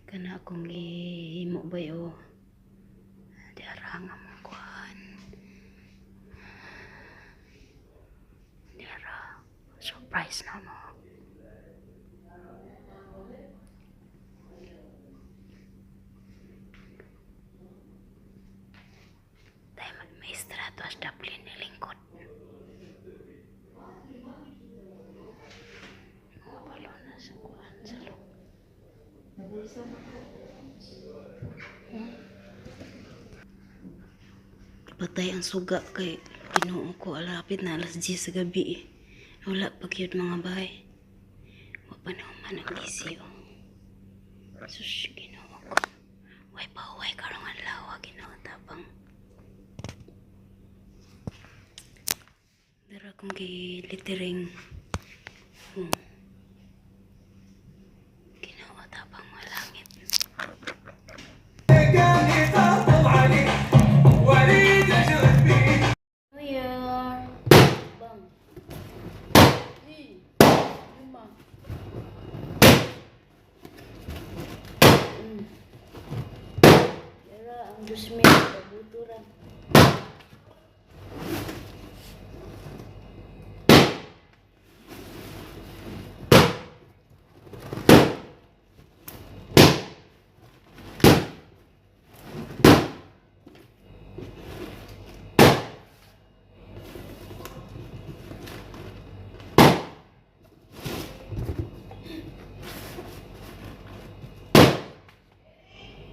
Kana akong gihimo bay o. Diara nga among kuan. Diara surprise na mo. Tayo magmaestra to as Dublin ni lingkod. Mga balon na sa kuan sa loob. Patay ang suga kay Ginoo ko, alapit na alas 10 sa gabi eh. Wala pa gyud mga bay. Wa pa na human ang busy oh. Sus, Ginoo ko. Way pa way karong adlaw, Ginoo tabang. Dara kong gi-littering. Ginoo tabang malangit. New Year! Bang! Lima. Yara, ang Diyos mi, pabutura.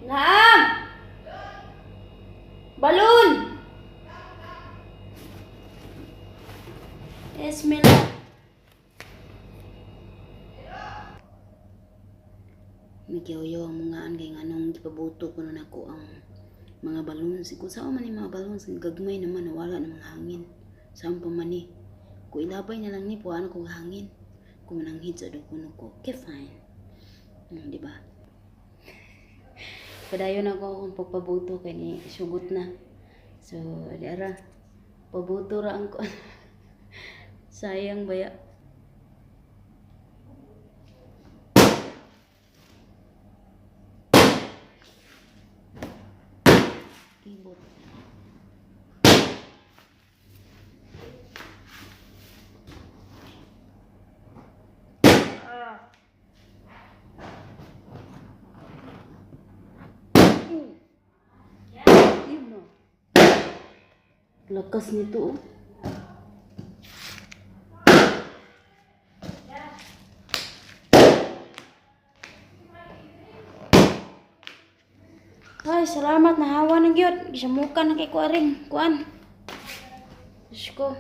Naam! Balon! Yes, Mila. Nagyaw-yaw ang mga kay nganong gipabuto ko na nako ang mga balloons. Kung saan man yung mga balloons, gagmay naman, nawala ng mga hangin. Saan pa man ni? Kung ilabay na lang ni, puwaan kong hangin. Kung mananghid sa dukuno ko, okay, fine. Di ba? Padayon ako akong pagpabuto kay ni sugot na. So, di ara. Pabuto ra ang ko. Sayang baya. Kibot. Yun na. Lakas nito oh. Ay, salamat nahawa na gyud. Gisamukan na kay ko aring kuan. Diyos ko.